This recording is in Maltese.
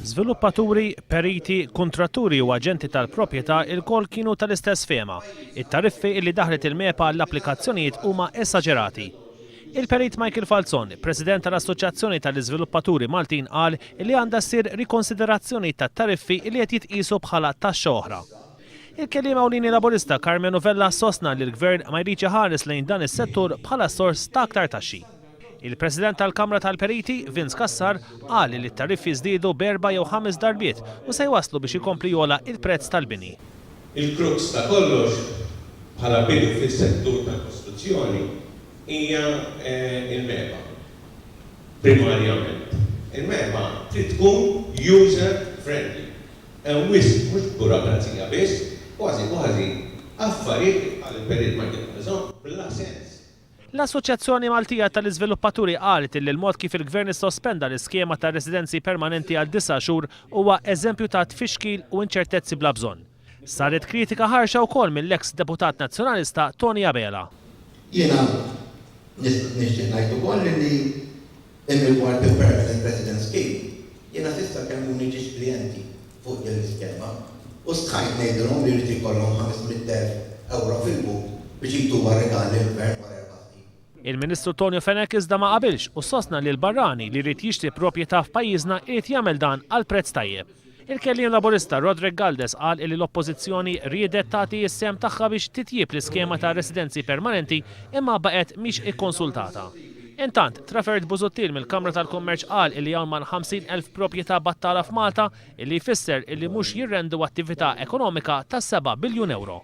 Żviluppaturi, periti, kuntratturi u aġenti tal-proprjetà ilkoll kienu tal-istess fehma. It-tariffi illi daħlet il-MEPA għall-applikazzjonijiet huma esaġerati. Il-Perit Michael Falzon, President tal-Assoċjazzjoni tal-Iżviluppaturi Maltin qal illi għandha ssir rikonsiderazzjoni tat-tariffi illi qed jitqiesu bħala taxxa oħra. Il-Kelliem Ewlieni Laburista Karmenu Vella sostna li l-Gvern ma jridx iħares lejn dan is-settur bħala sors ta' aktar taxxi. Il-President tal-Kamra tal-Periti, Vince Cassar, qal li t-tariffi żdiedu b'erba' jew ħames darbiet u se jwasslu biex ikompli jogħla il-prezz tal-bini. Il-crux ta' kollox bħala bidu fis-settur tal-kostruzzjoni hija l-MEPA, primarjament. Il-MEPA trid tkun user friendly. Hemm wisq, mhux burokrazija biss, kważi kważi affarijiet kif qal il-Perit Michael Falzon, bla sens. L-Assoċjazzjoni Maltija tal-Iżviluppaturi qalet li l-mod kif il-Gvern issospenda l-iskema ta' residenzi permanenti għal disa' xhur huwa eżempju ta' tfixkil u inċertezzi bla bżonn. Saret kritika ħarxa wkoll mill-eks Deputat Nazzjonalista Toni Abela. Jiena nixtieq ngħid ukoll illi in rigward il-Permanent Residence Scheme, jiena s'issa kellmuni ġiex klijenti fuq din l-iskema u stħajt ngħidilhom li jrid jkollhom 500,000 ewro fil-but biex jtuha rigal lill-Gvern wara erba' snin. Il-Ministru Tonio Fenech iżda ma qabilx u sostna li l-barrani li jrid jixtri proprjetà f'pajjiżna jrid jagħmel dan għal prezz tajjeb. Il-Kelliem Laburista Roderick Galdes qal illi l-Oppożizzjoni riedet tagħti s-sehem tagħha biex titjieb l-iskema ta' residenzi permanenti imma baqgħet mhix ikkonsultata. Intant, Trafford Busuttil mill-Kamra tal-Kummerċ qal illi hawn mal-50,000 proprjetà battala f'Malta illi jfisser illi mhux jirrendu attività ekonomika ta' 7 biljun ewro.